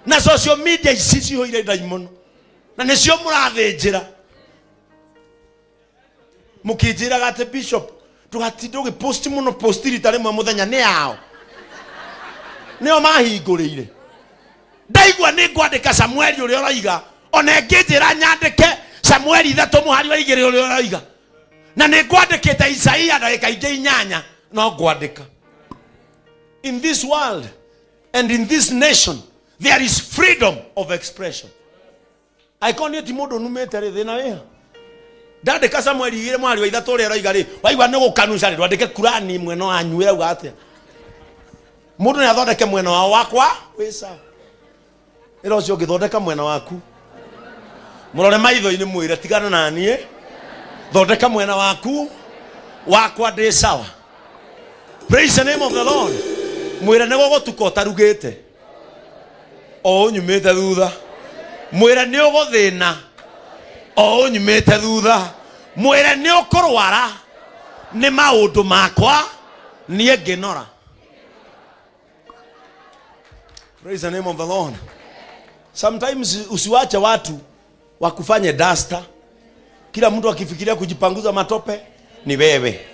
Na social media ici cihũire ndaimono na nĩcio mũrathĩnjĩra mũkĩnjĩraga atĩ bishop, ndũgatinde ũgĩposti mũno, posti rita rĩmwe mũthenya. Nĩ yao nĩo mahingũrĩire. Ndaigua nĩ ngwandĩka Samueli ũrĩa ũroiga, ona ĩngĩnjĩra nyandĩke Samueli 3 mũhari wa 2 ũrĩa ũroiga, na nĩ ngwandĩkĩte Isaia ndagĩka ingĩ 8 no ngwandĩka. In this world and in this nation there is freedom of expression. Angĩkorwo niĩ ti mũndũ numĩte rĩ, thĩna wĩha? Ndandĩka Samueli 2 mũhari wa 3 ũrĩa ũroiga rĩ, waigua nĩ gũkanuca rĩ, ndwandĩke kurani mwena wanyu ĩrauga atĩa. Mũndũ nĩ athondeke mwena wao, wakwa wĩ sawa. Ĩra ũcio ũngĩthondeka mwena waku, mũrore maitho-inĩ, mwĩre, "Tigana na niĩ, thondeka mwena waku, wakwa ndĩ sawa." Praise the name of the Lord. Mwĩre nĩ gũgũtuka ũtarugĩte o ũnyumĩte thutha. Mwĩre nĩ ũgũthĩna o ũnyumĩte thutha. Mwĩre nĩ ũkũrwara nĩ maũndũ makwa niĩ ngĩnora. Praise the name of the Lord. Sometimes usiwache watu wakufanye duster. Kila mtu akifikiria kujipanguza matope ni wewe.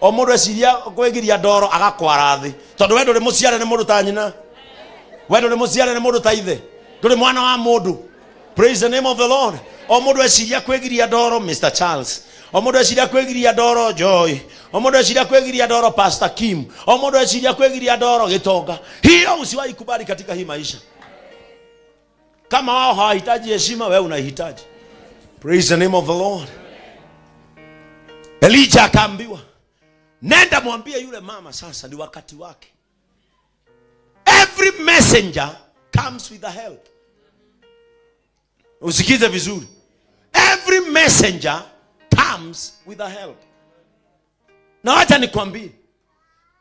O mũndũ eciria kwĩgiria ndoro agakwara thĩ, tondũ we ndũrĩ mũciare nĩ mũndũ ta nyina, we ndũrĩ mũciare nĩ mũndũ ta ithe, ndũrĩ mwana wa mũndũ. Praise the name of the Lord. O mũndũ eciria kwĩgiria ndoro, Mr Charles. O mũndũ eciria kwĩgiria ndoro, Joy. O mũndũ eciria kwĩgiria ndoro, Pastor Kim. O mũndũ eciria kwĩgiria ndoro, Gĩtonga. Hiyo usiwahi kubali katika hii maisha. Kama wao hawahitaji heshima, wewe unaihitaji. Praise the name of the Lord. Elijah akaambiwa, "Nenda mwambie yule mama sasa ni wakati wake." Every messenger comes with a help. Usikize vizuri. Every messenger comes with a help. Na wacha nikwambie,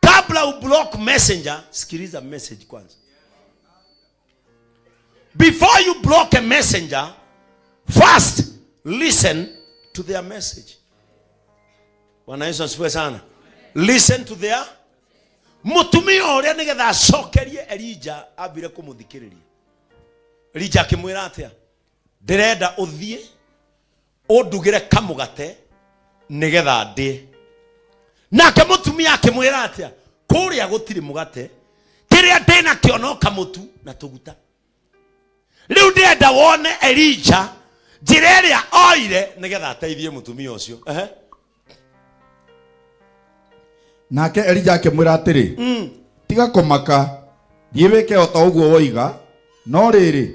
kabla ublock messenger, sikiliza message kwanza. Before you block a messenger, first listen to their message. Bwana Yesu asifiwe sana. Listen to their mutumia ũrĩa nĩgetha acokerie Elija ambire kũmũthikĩrĩria. Elija akĩmwĩra atĩa? "Ndĩrenda ũthiĩ ũndugĩre kamũgate nĩgetha ndĩe." Nake mũtumia akĩmwĩra atĩa? "Kũrĩa gũtirĩ mũgate, kĩrĩa ndĩnakĩo no kamũtu na tũguta." Rĩu ndĩrenda wone Elija njĩra ĩrĩa oire nĩgetha ateithie mũtumia ũcio. Ehe. Nake Elija akĩmwĩra atĩrĩ, "Tiga kũmaka, thiĩ wĩke o ta ũguo woiga, no rĩrĩ,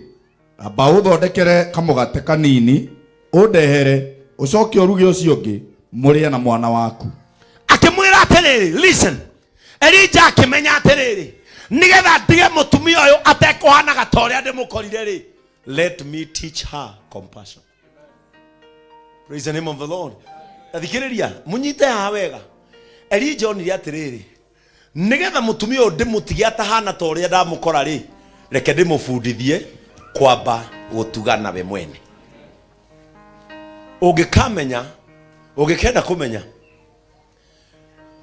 amba ũthondekere kamũgate kanini ũndehere, ũcoke ũruge ũcio ũngĩ mũrĩe na mwana waku." Akĩmwĩra atĩrĩrĩ, listen, Elija akĩmenya atĩrĩrĩ, nĩgetha ndige mũtumia ũyũ atekũhanaga ta ũrĩa ndĩmũkorire rĩ, let me teach her compassion. Praise the name of the Lord. Thikĩrĩria, mũnyite haha wega. Elija onire atĩrĩrĩ, nĩgetha mũtumia ũyũ ndĩmũtige atahana ta ũrĩa ndamũkora rĩ, reke ndĩmũbundithie kwamba gũtugana we mwene. Ũngĩkamenya, ũngĩkenda kũmenya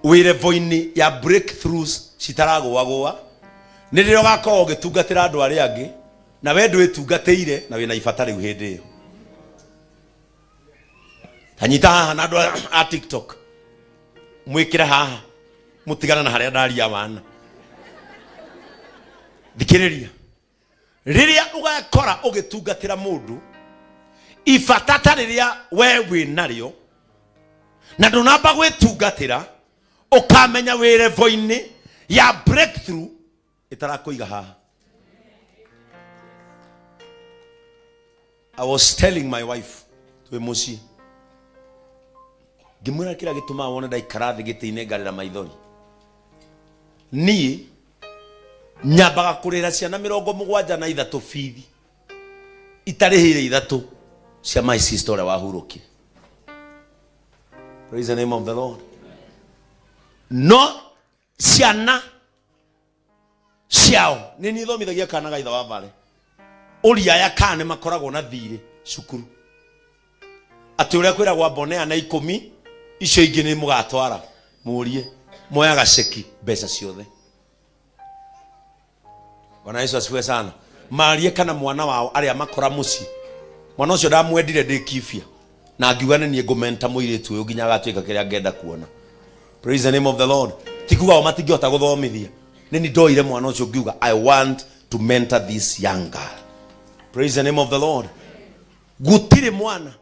wĩ level-inĩ ya breakthroughs citaragũagũa, nĩ rĩrĩa ũgakorwo ũgĩtungatĩra andũ arĩa angĩ na we ndwĩtungatĩire na wĩna ibata rĩu hĩndĩ ĩyo. Tanyita haha na andũ a TikTok, mwĩkĩre haha, mũtigane na harĩa ndaria wana. Thikĩrĩria, rĩrĩa ũgakora ũgĩtungatĩra mũndũ ibata ta rĩrĩa we wĩ narĩo na ndũnamba gwĩtungatĩra, ũkamenya wĩ level-inĩ ya breakthrough ĩtarakũiga haha. I was telling my wife twĩ mũciĩ, ngĩmwĩra kĩrĩa gĩtũmaga wone ndaikara thĩ gĩtĩ-inĩ ngarĩra maithori, niĩ nyambaga kũrĩra ciana 73 bithi itarĩhĩire ithatũ cia my sister ũrĩa wahurũkire. Praise the name of the Lord. No ciana ciao nĩ niĩ thomithagia kana ga ithe wa vale ũria aya kana nĩ makoragwo na thirĩ cukuru, atĩ ũrĩa kwĩragwo mboneana 10, icio ingĩ nĩ mũgatwara. Mũrie moyaga ceki mbeca ciothe. Bwana Yesu asifiwe sana. Marie kana mwana wao arĩa makora mũciĩ. Mwana ũcio ndamwendire ndĩ kibia na ngiuga nĩ niĩ ngũmenta mũirĩtu ũyũ nginya agatuĩka kĩrĩa ngenda kuona. Praise the name of the Lord. Ti kuga o matingĩhota gũthomithia, nĩ ni ndoire mwana ũcio ngiuga, "I want to mentor this young girl." Praise the name of the Lord. Gũtirĩ mwana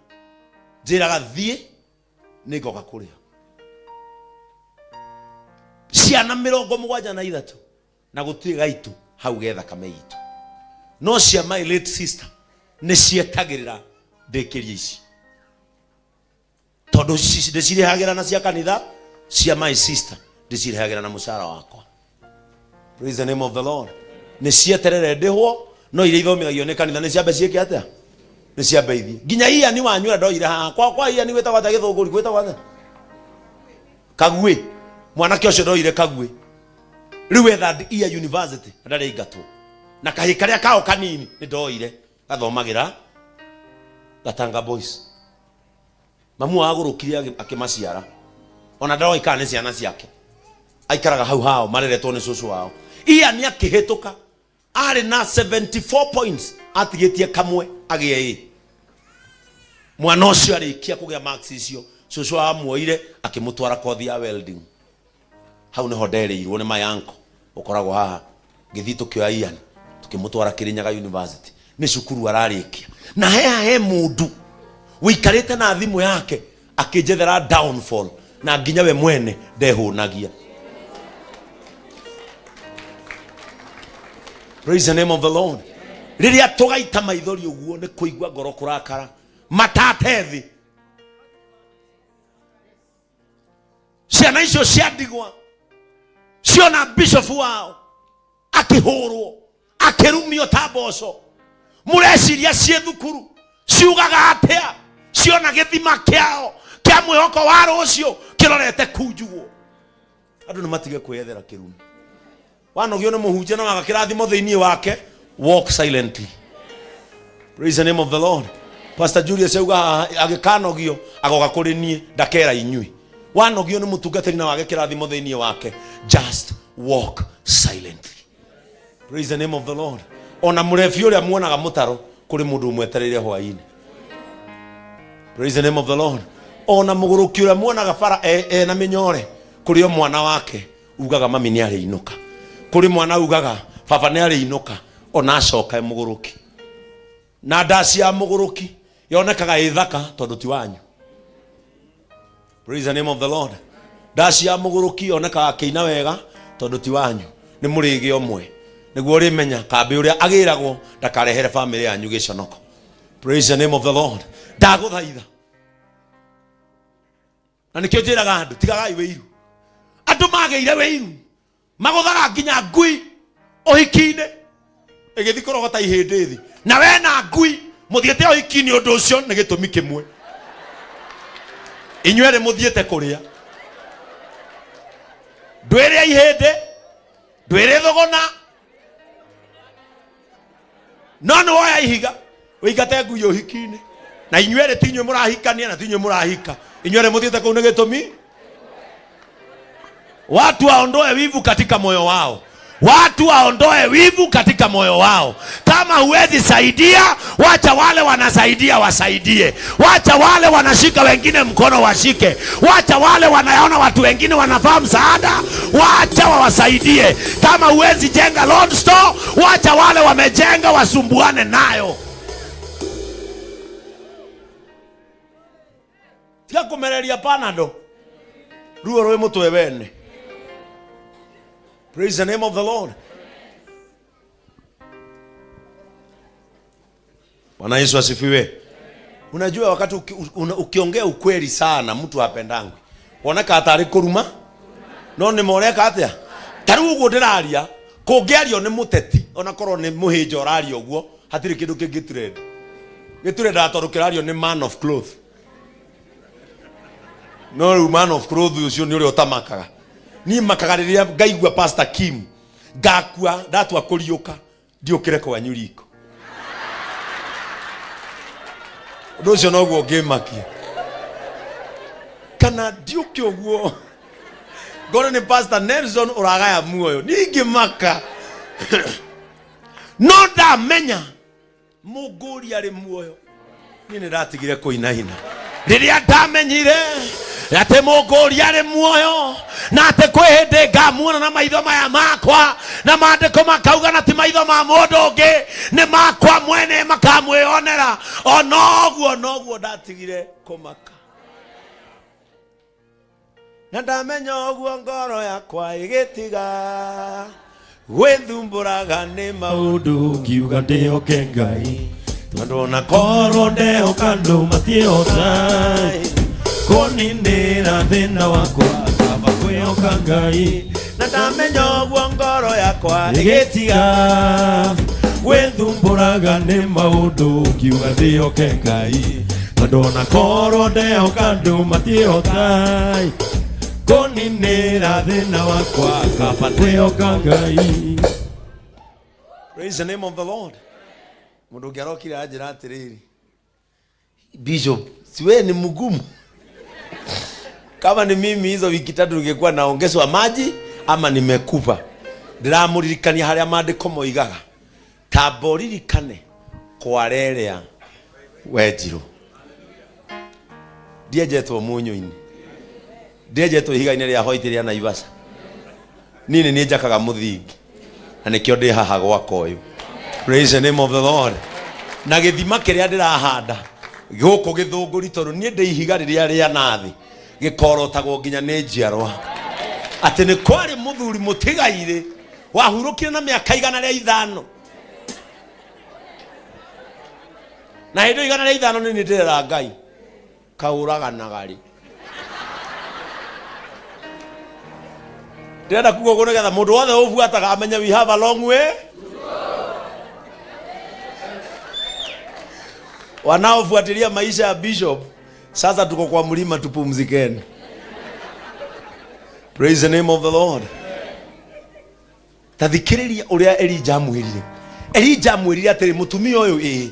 njĩraga thiĩ nĩ ngoka kũrĩa. Ciana 73 na gũtirĩ gaitũ hau ge thakame itũ, no cia my late sister nĩ cietagĩrĩra ndĩkĩrie ici tondũ ndĩcirĩhagĩra na cia kanitha. Cia my sister ndĩcirĩhagĩra na mũcara wakwa. Praise the name of the Lord. Nĩ cieterere ndĩhwo, no iria ithomithagio nĩ kanitha nĩ ciambe ciĩke atĩa? Nĩ ciambe ithiĩ nginya iani wanyu ũrĩa ndoire haha kwa iani gwĩtagwo atĩa? Gĩthũngũri gwĩtagwo atĩa? Kaguĩ. Mwanake ũcio ndoire kaguĩ rĩu e third year university na ndarĩ aingatwo, na kahĩ karĩa kao kanini nĩ ndoire gathomagĩra Gatanga Boys. Mamu agũrũkire akĩmaciara, ona ndoĩ kana nĩ ciana ciake. Aikaraga hau hao mareretwo nĩ cũcũ wao. Ian akĩhĩtũka arĩ na 74 points, atigĩtie kamwe agĩe ĩ. Mwana ũcio arĩkia kũgĩa marks icio, cũcũ amuoire akĩmũtwara kothi ya welding. Hau nĩho nderĩirwo nĩ my uncle ũkoragwo haha. Ngĩthiĩ tũkĩoya Ian tũkĩmũtwara Kirinyaga University, nĩ cukuru ararĩkia. Na he mũndũ wĩikarĩte na thimũ yake akĩnjethera downfall, na nginya we mwene ndehũnagia. Praise the name of the Lord. Rĩrĩa tũgaita maithori ũguo nĩ kũigua ngoro kũrakara matate thĩ. Ciana icio cia ndigwa ciona bishop wao akĩhũrwo, akĩrumio ta mboco, mũreciria ciĩ thukuru ciugaga atĩa ciona gĩthima kĩao kĩa mwĩhoko wa rũciũ kĩrorete kunjugwo? Andũ nĩ matige kwĩyethera kĩrumi. Wanogio nĩ mũhunjia na waga kĩrathimo thĩinĩ wake, walk silently. Praise the name of the Lord. Pastor Julius auga haha, agĩkanogio agoka kũrĩ niĩ, ndakera inyuĩ. Wanogio nĩ mũtungatĩri na wage kĩrathimo thĩinĩ wake, just walk silently. Praise the name of the Lord. Ona mũrebi ũrĩa muonaga mũtaro, kũrĩ mũndũ ũmwetereire hwainĩ. Praise the name of the Lord. Ona mũgũrũki ũrĩa muonaga bara e na mĩnyore, kũrĩ o mwana wake ugaga mami nĩ arĩinũka, kũrĩ mwana ugaga baba nĩ arĩinũka, ona acoka e mũgũrũki. Na ndaci ya mũgũrũki yonekaga ĩ thaka tondũ ti wanyu. Praise the name of the Lord. Ndaci ya mũgũrũki yonekaga akĩina wega tondũ ti wanyu, nĩ mũrĩgĩ ũmwe nĩguo ũrĩmenya kambĩ ũrĩa agĩragwo ndakarehere famĩlĩ yanyu gĩconoko. Praise the name of the Lord. Ndagũthaitha, na nĩkĩo njĩraga andũ, tigagai wĩiru. Andũ magĩire wĩiru magũthaga nginya ngui ũhiki-inĩ ĩgĩthiĩ kũrogota ihĩndĩ thĩ, na we na ngui mũthiĩte ũhiki-inĩ. Ũndũ ũcio nĩ gĩtũmi kĩmwe inyuerĩ mũthiĩte kũrĩa. Ndwĩrĩa ihĩndĩ, ndwĩrĩ thũgũna, no nĩ woya ihiga ũingate ngui ũhiki-inĩ, na inyuerĩ ti inyuĩ mũrahikania na ti inyuĩ mũrahika, inyuerĩ mũthiĩte kũu nĩ gĩtũmi. Watu waondoe wivu katika moyo wao. Watu waondoe wivu katika moyo wao. Kama huwezi saidia, wacha wale wanasaidia wasaidie. Wacha wale wanashika wengine mkono washike. Wacha wale wanaona watu wengine wanafaa msaada, wacha wawasaidie. Kama huwezi jenga Lord Store, wacha wale wamejenga wasumbuane nayo. Tiga kũmereria panado ruo rwĩ mũtwe wene. Praise the name of the Lord. Bwana Yesu asifiwe. Unajua wakati ukiongea ukweli sana, mtu hapendangwi, woneka atarĩ kũruma, no nĩ moreka atĩa. Ta rĩu ũguo ndĩraria, kũngĩario nĩ mũteti, ona korwo nĩ mũhĩnja ũraria ũguo, hatirĩ kĩndũ kĩngĩ trend gĩturendaga tondũ kĩrario nĩ man of cloth. No rĩu man of cloth ũcio nĩ ũrĩa ũtamakaga. Niĩ makaga rĩrĩa ngaigua Pastor Kim ngakua, ndatua kũriũka ndiũkĩre kwanyu riko. Ũndũ ũcio noguo ngĩmakia, kana ndiũke ũguo ngone nĩ Pastor Nelson ũragaya muoyo ningĩ maka. No ndamenya Mũngũri arĩ muoyo. Niĩ nĩ ndatigire kũinaina rĩrĩa ndamenyire atĩ Mũngũri arĩ muoyo, na atĩ kwĩ hĩndĩ ngamuona na maitho maya makwa, na maandĩko makauga na ti maitho ma mũndũ ũngĩ, nĩ makwa mwene makamwĩonera. O noguo noguo ndatigire kũmaka. Na ndamenya ũguo ngoro yakwa ĩgĩtiga gwĩthumbũraga nĩ maũndũ, ngiuga ndĩhoke Ngai, tondũ ona korwo ndehoka andũ matiĩhota kũninĩra thĩna wakwa, kaba kwĩhoka Ngai. Na ndamenya ũguo ngoro yakwa ĩgĩtiga gwĩthumbũraga nĩ maũndũ, ngiuga ndĩhoke Ngai, tondũ ona korwo ndehoka andũ matiĩhota kũninĩra thĩna wakwa, kaba kwĩhoka Ngai. Praise the name of the Lord. Mũndũ ũngĩ arokire anjĩra atĩrĩrĩ, "Bishop, si wewe ni mgumu? Kama ni mimi, hizo wiki 3 ningekuwa naongezwa maji ama nimekufa." Ndĩramũririkania harĩa maandĩko moigaga, tamba ũririkane kwarerĩa wenjirwo. Ndienjetwo munyũ-inĩ, ndienjetwo ihiga-inĩ rĩa hoiti rĩa Naivasha. Niĩ nĩ niĩ njakaga mũthingi, na nĩkĩo ndĩ haha gwaka ũyũ. Praise the name of the Lord. Na gĩthima kĩrĩa ndĩrahanda gũkũ Gĩthũngũri, tondũ niĩ ndĩ ihiga rĩrĩa rĩa nathĩ, gĩkorotagwo nginya nĩ njiarwa atĩ nĩ kwarĩ mũthuri mũtigairĩ wahurũkire na mĩaka 105. Na hĩndĩ ĩyo 105 nĩ niĩ ndĩrera Ngai kaũraganaga rĩ. Ndĩrenda kuga ũguo nĩgetha mũndũ wothe ũbuataga amenye we have a long way. Wanaofuatilia maisha ya bishop, sasa tuko kwa mlima, tupumzikeni. Praise the name of the Lord. Ta thikĩrĩria ũrĩa Elija amwĩrire. Elija amwĩrire atĩrĩ, mũtumia ũyũ, ĩĩ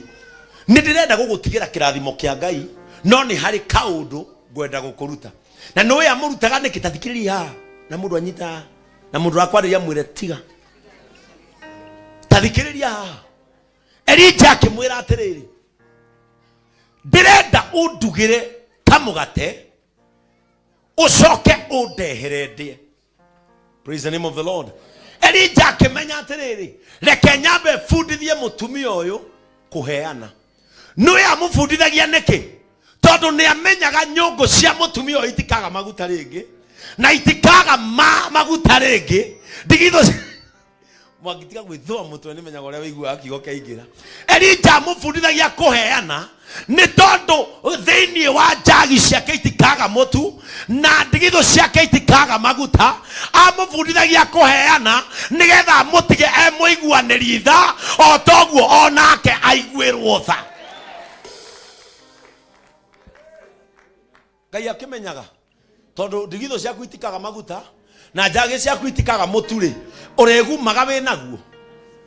nĩ ndĩrenda gũgũtigĩra kĩrathimo kĩa Ngai, no nĩ harĩ kaũndũ ngwenda gũkũruta. Na nĩũĩ amũrutaga nĩkĩ? Ta thikĩrĩria haha, na mũndũ anyita haha, na mũndũ ũrakwarĩria mwĩre tiga. Ta thikĩrĩria haha. Elija akĩmwĩra atĩrĩrĩ, ndĩrenda ũndugĩre kamũgate, ũcoke ũndehere ndĩe. Praise the name of the Lord. Elija akĩmenya atĩrĩrĩ, reke nyambe bundithie mũtumia ũyũ kũheana. Nĩwe amũbundithagia nĩkĩ? Tondũ nĩ amenyaga nyũngũ cia mũtumia ũyũ itikaga maguta rĩngĩ, na itikaga maguta rĩngĩ. Ndigithũ mwangĩtiga gwĩthũa mũtwe, nĩ menyaga ũrĩa wĩiguaga kiugo kĩaingĩra. Elija amũbundithagia kũheana nĩ tondũ thĩinĩ wa njagi ciake itikaga mũtu na ndigithũ ciake itikaga maguta. Amũbundithagia kũheana nĩgetha amũtige e mũiguanĩri tha, o toguo onake aiguĩrwo tha. Ngai akĩmenyaga tondũ ndigithũ ciaku itikaga maguta na njagĩ ciaku itikaga mũtu rĩ, ũrĩgumaga wĩ naguo.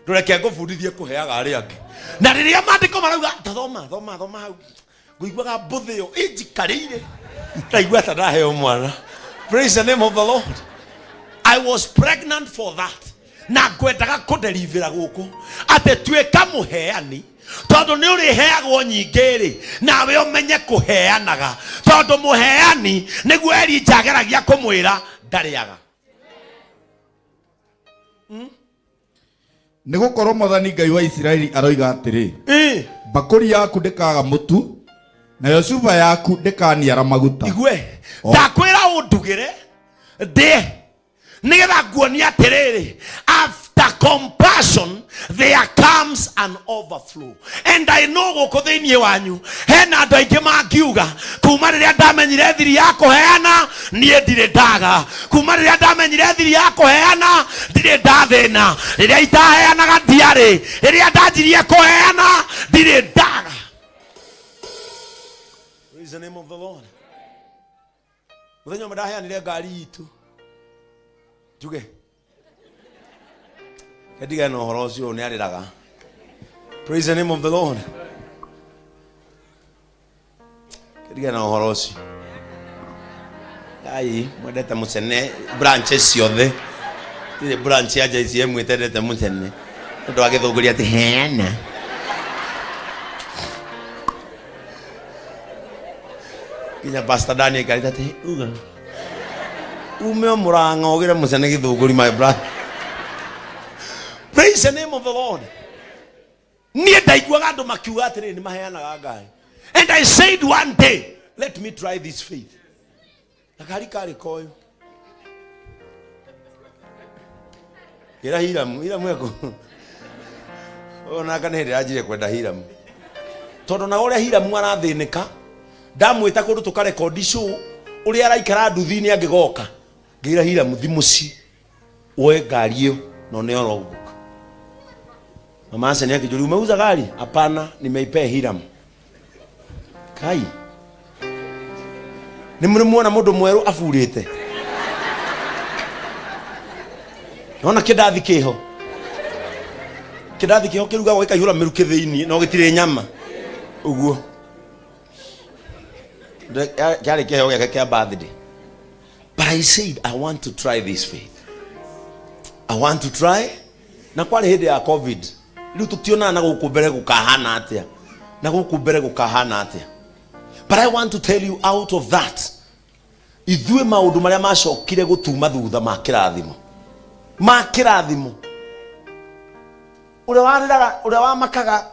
Ndũreke ngũbundithie kũheaga arĩa angĩ. Na rĩrĩa maandĩko marauga ta thoma thoma thoma hau, ngũiguaga mbũthĩ ĩyo ĩnjikarĩire, ndaigua ta ndaheo mwana. Praise the name of the Lord. I was pregnant for that, na ngwendaga kũnderivĩra gũkũ atĩ tuĩka mũheani, tondũ nĩ ũrĩheagwo nyingĩ rĩ, nawe ũmenye kũheanaga, tondũ mũheani nĩguo Elija ageragia kũmwĩra ndarĩaga. Nĩ gũkorwo Mwathani Ngai wa Isiraeli aroiga atĩrĩ, mbakũri yaku ndĩkaaga mũtu, nayo cuba yaku ndĩkaniara maguta. Igue, ndakwĩra ũndugĩre ndĩe nigetha nguonia atĩrĩrĩ, after compassion there comes an overflow. And I know gũkũ thĩinĩ wanyu hena andũ aingĩ mangiuga, kuma rĩrĩa ndamenyire thiri ya kũheana niĩ ndirĩ ndaga, kuma rĩrĩa ndamenyire thiri ya kũheana ndirĩ ndathĩna, rĩrĩa itaheanaga ndiarĩ, rĩrĩa ndanjirie kũheana ndirĩ ndaga. Praise the name of the Lord. Muthenya ũmwe ndaheanire ngari itũ, njuge ndigane na ũhoro ũcio, nĩ arĩraga. Praise the name of the Lord. Ndigane na ũhoro ũcio. Ai mwendete mũcene branches ciothe, tirĩ branch ya JCM ĩtendete mũcene. Tondũ wa gĩthũngũri atĩ heana. Nginya Pastor Daniel aikarĩte atĩ uga. Ume o mũrang'a ũgĩre mũcene gĩthũngũri my brother. Praise the name of the Lord. Niĩ ndaiguaga andũ makiuga atĩrĩrĩ nĩ maheanaga ngari. And I said one day, let me try this faith. Gakari karĩ koyũ. Kĩra Hiramu, Hiramu ekũ. Ona kana hĩndĩ yanjirie kwenda Hiramu. Tondũ na ũrĩa Hiramu arathĩnĩka, ndamwĩta kũndũ tũkarekondi show, ũrĩa araikara nduthi-inĩ angĩgoka. Ngĩra Hiramu thi mũciĩ. Woe ngari ĩyo na ũneo logbook. Mama Hassan akĩnjũria umeuza gari? Hapana, nimeipea Hiram. Kai. Nĩ mũrĩ muona mũndũ mwerũ aburĩte? Nona kĩndathi kĩho. Kĩndathi kĩho kĩrugagwo gĩkaihũra mĩrukĩ thĩinĩ no gĩtirĩ nyama. Ũguo. Kĩarĩ kĩheo gĩake kĩa birthday. But I said, I want to try this faith. I want to try. Na kwarĩ hĩndĩ ya COVID. Rĩu tũtionaga na gũkũ mbere gũkahana atĩa. Na gũkũ mbere gũkahana atĩa. But I want to tell you out of that, ithuĩ maũndũ marĩa macokire gũtuma thutha ma kĩrathimo. Ma kĩrathimo. Ũrĩa warĩraga, ũrĩa wamakaga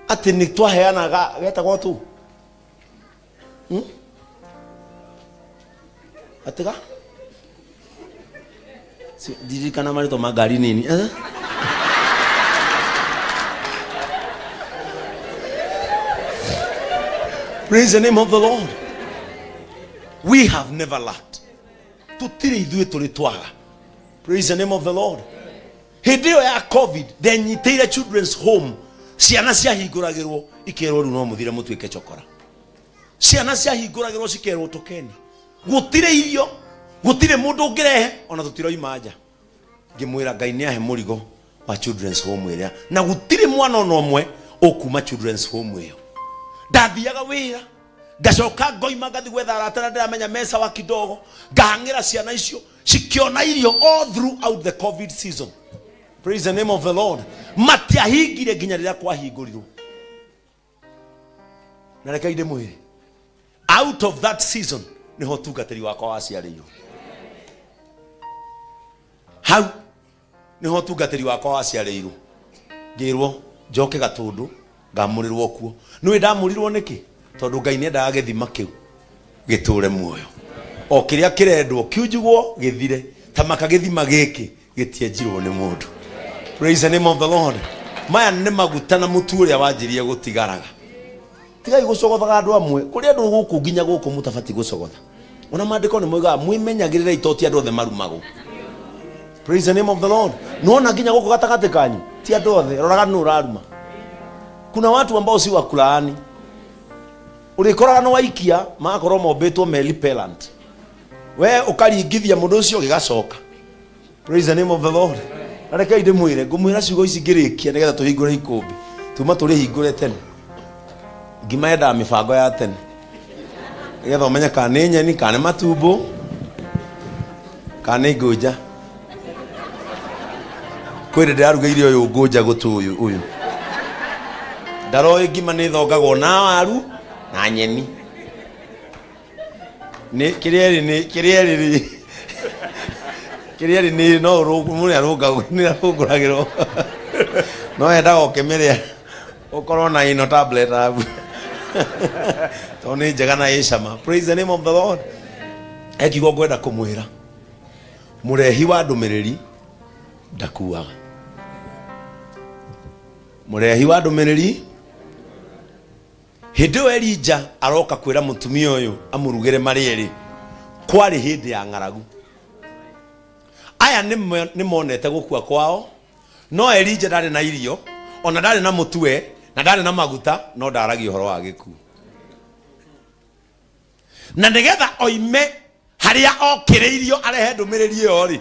atĩ nĩ twaheanaga getagwo tu. Atiga Ndirikana marĩtwa ma ngari nini eh? Praise the name of the Lord. We have never lacked. Tutiri ithuĩ tũrĩ twaga. Praise the name of the Lord. Hĩndĩ ĩyo ya COVID ndenyitĩire children's home ciana ciahingũragĩrwo ikerwo rĩu no mũthire mũtuĩke chokora. Ciana ciahingũragĩrwo cikerwo tũkeni. Gũtirĩ irio, gũtirĩ mũndũ ũngĩrehe ona tũtiroima nja. Ngĩmwĩra Ngai nĩ ahe mũrigo wa children's home ĩrĩa na gũtirĩ mwana ona ũmwe ũkuma children's home ĩyo. Ndathiaga wĩra ngacoka ngoima ngathi gwetha arata na ndĩramenya mesa wa kidogo ngahang'ĩra ciana icio cikiona irio all throughout the covid season. Praise the name of the Lord. Matiahingire nginya rĩrĩa kwahingũrirwo. Na rekei ndĩmwĩre, out of that season niho ũtungatĩri wakwa waciarĩirwo. Hau niho ũtungatĩri wakwa waciarĩirwo. Ngĩrwo njoke Gatũndũ ngamũrĩrwo kuo. Nĩũĩ ndamũrirwo nĩkĩ? Tondũ Ngai nĩendaga gĩthima kĩu gĩtũre muoyo. O kĩrĩa kĩrendwo kiunjugwo gĩthire, ta maka gĩthima gĩkĩ gĩtienjirwo nĩ mũndũ. Praise the name of the Lord. Maya nĩ maguta na mũtu ũrĩa wanjirie gũtigaraga. Tigai gũcogothaga andũ amwe. Kũrĩ andũ gũkũ nginya gũkũ mũtabatiĩ gũcogotha. Ona maandĩko nĩ moigaga mwĩmenyagĩrĩrei to ti andũ othe marumagwo. Praise the name of the Lord. Nĩwona nginya gũkũ gatagatĩ kanyu ti andũ othe, roraga nũ ũraruma. Kuna watu ambao si wa kulaani. Ũrĩkoraga nĩ waikia magakorwo mombĩtwo me repellent. We ũkaringithia mũndũ ũcio gĩgacoka. Praise the name of the Lord. Na rekei ndĩmwĩre, ngũmwĩra ciugo ici ngĩrĩkia nĩgetha tũhingũre ikũmbĩ. Tuma tũrĩhingũre tene. Ngima yendaga mĩbango ya tene. Nĩgetha ũmenye kana nĩ nyeni, kana nĩ matumbo, kana nĩ ngũnja. Kwĩ hĩndĩ ndĩrarugĩire ũyũ ngũnja gũtũ ũyũ ũyũ. Ndaroĩ ngima nĩ ĩthongagwo na waru na nyeni. Nĩ kĩrĩa ĩrĩ nĩ kĩrĩa ĩrĩ rĩ kĩrĩa ĩrĩ nĩ no mũndũ arũngagwo nĩ arũngũragĩrwo no endaga ũkĩmĩrĩa ũkorwo na ino tablet habu tondũ nĩ njega na ĩ cama. Praise the name of the Lord. He kiugo ngwenda kũmwĩra, mũrehi wa ndũmĩrĩri ndakuaga. Mũrehi wa ndũmĩrĩri Hĩndĩ ĩyo Elija aroka kwĩra mũtumia ũyũ amũrugĩre marĩ erĩ, kwarĩ hĩndĩ ya ng'aragu. Aya nĩ monete gũkua kwao, no Elija ndarĩ na irio, ona ndarĩ na mũtwe, na ndarĩ na maguta, no ndaragia ũhoro wa gĩkuũ. Na nĩgetha oime harĩa okĩrĩirio arehe ndũmĩrĩri ĩyo-rĩ,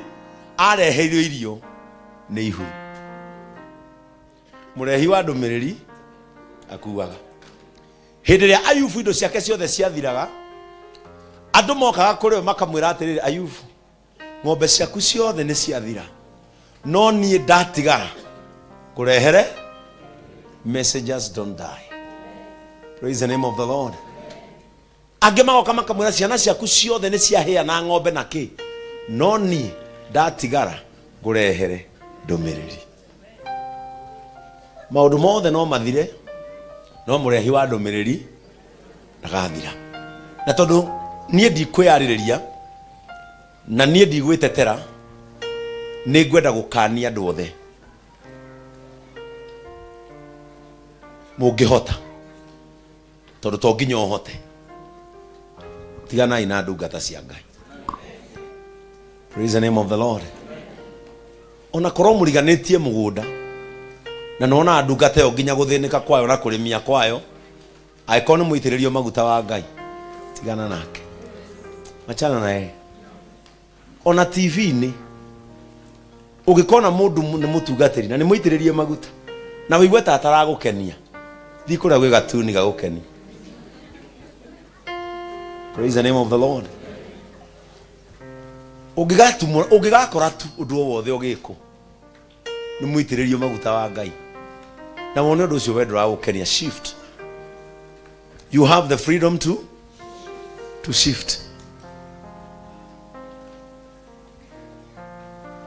areheirwo irio nĩ ihuru. Mũrehi wa ndũmĩrĩri akuaga. Hĩndĩ ĩrĩa Ayubu indo ciake ciothe ciathiraga, andũ mokaga kũrĩ we makamwĩra atĩrĩrĩ, Ayubu, ng'ombe ciaku ciothe nĩ ciathira, no niĩ ndatigara. Ngũrehere. Messengers don't die. Praise the name of the Lord. Angĩ magoka makamwĩra ciana ciaku ciothe nĩ ciahĩa na ng'ombe na kĩ, no niĩ ndatigara ngũrehere ndũmĩrĩri. Maũndũ mothe no mathire, no mũrehi wa ndũmĩrĩri ndagathira. Na tondũ niĩ ndikwĩyarĩrĩria na niĩ ndigwĩtetera, nĩ ngwenda gũkania andũ othe mũngĩhota, tondũ to nginya ũhote, tiganai na ndungata cia Ngai. Praise the name of the Lord. Ona korwo mũriganĩtie mũgũnda na nona ndungata ĩyo nginya gũthĩnĩka kwayo na kũrĩmia kwayo, angĩkorwo nĩ mũitĩrĩrio maguta wa Ngai, tigana nake, wachana na yeye. Ona TV-inĩ ũngĩkona mũndũ nĩ mũtungatĩri na nĩ mũitĩrĩrie maguta na wĩigue ta ataragũkenia, thiĩ kũrĩa gwĩ gatuni gagũkenia. Praise the name of the Lord. Ũngĩgatumũra, ũngĩgakora tu ũndũ o wothe ũgĩkwo nĩ mũitĩrĩrio maguta wa Ngai na wone ũndũ ũcio we ndũragũkenia, shift. You have the freedom to shift.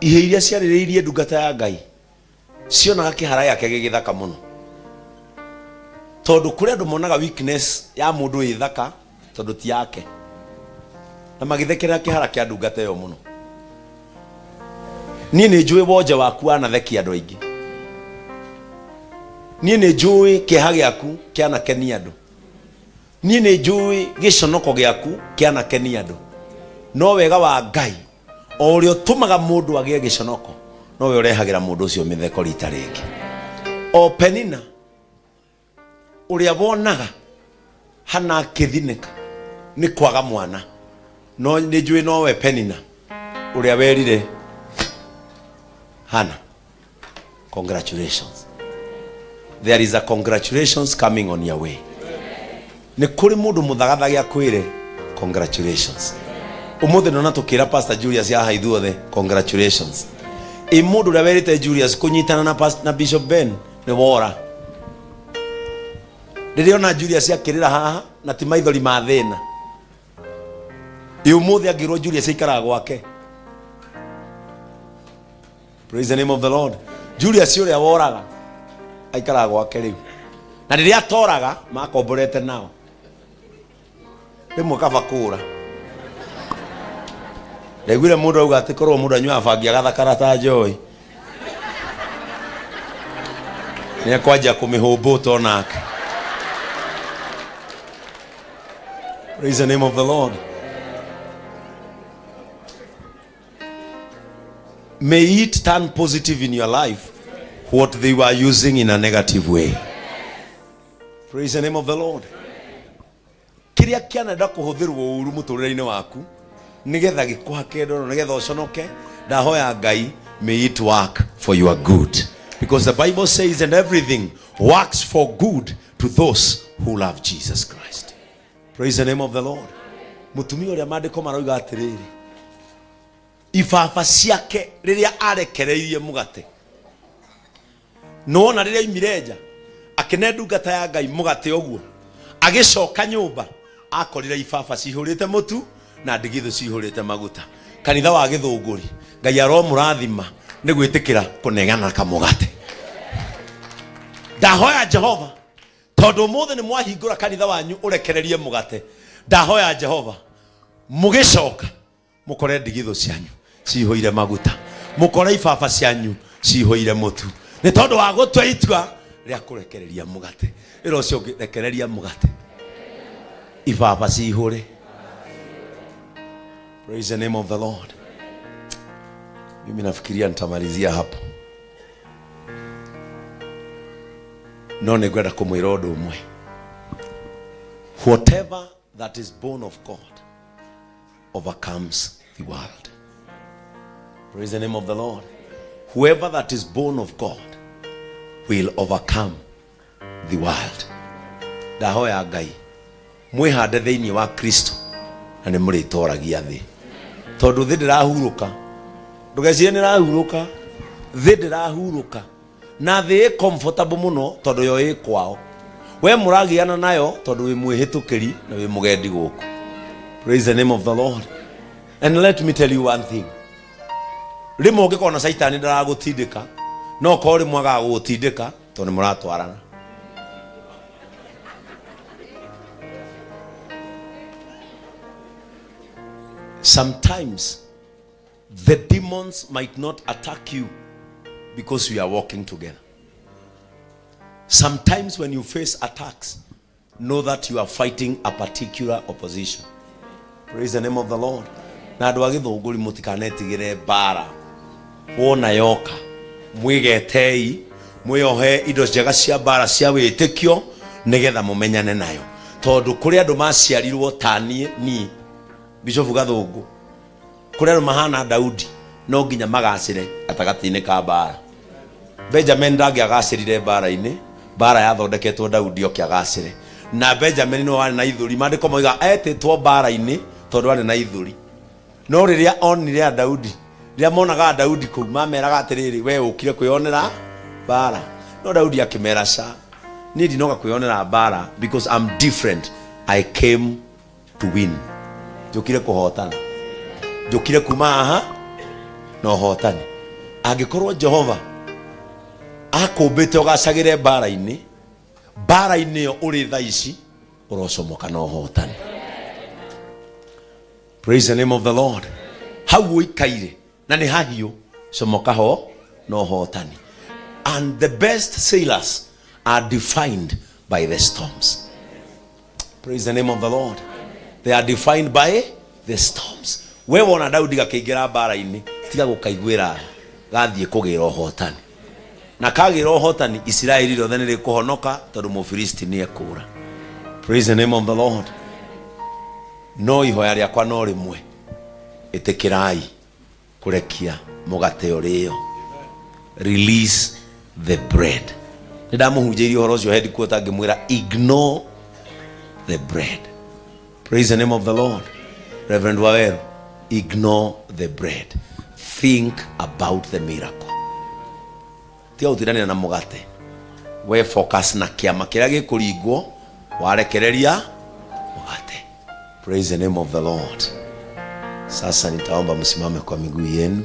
Ihe iria ciarĩrĩirie ndungata ya Ngai cionaga kĩhara gĩake gĩgĩthaka mũno, tondũ kũrĩ andũ monaga weakness ya mũndũ ĩ thaka tondũ ti yake, na magĩthekerera kĩhara kĩa ndungata ĩyo mũno. Niĩ nĩ njũĩ wonje waku wanathekia andũ aingĩ, niĩ nĩ njũĩ kĩeha gĩaku kĩanakenia andũ, niĩ nĩ njũĩ gĩconoko gĩaku kĩanakenia andũ, no wega wa Ngai o ũrĩa ũtũmaga mũndũ agĩe gĩconoko nowe ũrehagĩra mũndũ ũcio mĩtheko rita rĩngĩ. O Penina ũrĩa wonaga hana akĩthinĩka nĩ kwaga mwana, no nĩ njũĩ nowe Penina ũrĩa werire Hana, congratulations. There is a congratulations coming on your way. Nĩ kũrĩ mũndũ mũthagathage akwĩre congratulations. Ũmũthĩ nona tũkĩra Pastor Julius haha ithuothe congratulations. Ĩ mũndũ ũrĩa werĩte Julius kũnyitana na, na Bishop Ben nĩ wora. Rĩrĩa ona Julius akĩrĩra haha na ti maithori ma thĩna, ĩ ũmũthĩ angĩrwo Julius aikaraga gwake. Praise the name of the Lord. Julius ũrĩa woraga aikaraga gwake rĩu, na rĩrĩa atoraga makomborete nao rĩmwe kaba kũra. Ndaiguire mũndũ auga atĩ korwo mũndũ anyuaga bangi agathakara ta njohi, nĩ ekwanjia kũmĩhũmbũta onake. Praise the name of the Lord. May it turn positive in your life what they were using in a negative way. Praise the name of the Lord. Kĩrĩa kĩanenda kũhũthĩrwo ũru mũtũrĩre-inĩ waku nĩgetha gĩkũhake ndoro, nĩgetha ũconoke, ndahoya Ngai, may it work for your good, because the Bible says, and everything works for good to those who love Jesus Christ. Praise the name of the Lord. Mũtumia ũrĩa maandĩko maroiga atĩrĩrĩ, ibaba ciake rĩrĩa arekereirie mũgate, nĩwona rĩrĩa oimire nja akĩne ndungata ya Ngai mũgate ũguo, agĩcoka nyũmba akorire ibaba cihũrĩte mũtu na ndigithũ cihũrĩte maguta. Kanitha wa Gĩthũngũri, Ngai aromũrathima nĩ gwĩtĩkĩra kũnegana kamũgate. Ndahoya Jehova, tondũ ũmũthĩ nĩ mwahingũra kanitha wanyu ũrekererie mũgate, ndahoya Jehova mũgĩcoka mũkore ndigithũ cianyu cihũire maguta, mũkore ibaba cianyu cihũire mũtu, nĩ tondũ wa gũtua itua rĩa kũrekereria mũgate. Ĩra ũcio ũngĩ, rekereria mũgate, ibaba cihũre. Praise the name of the Lord. Mimi nafikiria nitamalizia hapo, no nĩ ngwenda kũmwĩra ũndũ ũmwe. Whatever that is born of God overcomes the world. Praise the name of the Lord. Whoever that is born of God will overcome the world. Ndahoya Ngai mwĩhande thĩinĩ wa Kristo na nĩ mũrĩtoragia thĩ, tondũ thĩ ndĩrahurũka. Ndũgecirie nĩ ĩrahurũka, thĩ ndĩrahurũka. Na thĩ ĩ comfortable mũno tondũ yo ĩ kwao. We mũragiana nayo tondũ wĩ mwĩhĩtũkĩri na wĩ mũgendi gũkũ. Praise the name of the Lord. And let me tell you one thing. Rĩmwe ũngĩkorwo na caitani ndaragũtindĩka, no korwo rĩmwe agaga gũgũtindĩka tondũ nĩ mũratwarana. Sometimes the demons might not attack you because we are walking together. Sometimes when you face attacks, know that you are fighting a particular opposition. Praise the name of the Lord. Na andũ a gĩthũngũri mũtikanetigĩre mbara. Wona yoka mwĩgetei mwĩohe indo njega cia mbara cia wĩtĩkio nĩgetha mũmenyane nayo, tondũ kũrĩ andũ maciarirwo ta niĩ niĩ Bishop Gathũngũ, kũrĩ andũ mahana Daudi, no nginya magacĩre gatagatĩ-inĩ ka mbara. Benjamin ndangĩagacĩrire mbara-inĩ, mbara yathondeketwo Daudi oke agacĩre. Na Benjamin nĩwe warĩ na ithũri, maandĩko moiga etĩtwo mbara-inĩ tondũ arĩ na ithũri. No rĩrĩa onire a Daudi, rĩrĩa monaga Daudi kũu, mameraga atĩrĩrĩ, we ũkire kwĩyonera mbara. No Daudi akĩmera ca, niĩ ndinoka kwĩyonera mbara because I'm different. I came to win. Njũkire kũhotana, njũkire kuma haha na ũhotani. Angĩkorwo Jehova akũmbĩte ũgacagĩre mbara-inĩ, mbara-inĩ ĩyo ũrĩ thaa ici ũrocomoka na ũhotani. Praise the name of the Lord. Hau ũikaire na nĩ hahiũ, comoka ho na ũhotani. And the best sailors are defined by the storms. Praise the name of the Lord. They are defined by the storms. We wona Daudi gakĩingĩra mbara-inĩ, tiga gũkaiguĩra gathiĩ kũgĩra ũhotani. Na kagĩra ũhotani, Isiraeli rĩothe nĩ rĩkũhonoka tondũ Mũfilisti nĩ ekũũra. Praise the name of the Lord. No ihoya rĩakwa no rĩmwe, ĩtĩkĩrai kũrekia mũgate ũrĩo. Release the bread. Nĩ ndamũhunjĩirie ũhoro ũcio headquarter ngĩmwĩra ignore the bread. Praise the name of the Lord. Reverend Waweru, ignore the bread. Think about the miracle. Tiga gũtindanĩra na mũgate, we focus na kĩama kĩrĩa gĩkũringwo warekereria mũgate. Praise the name of the Lord. Sasa nitaomba msimame kwa miguu yenu.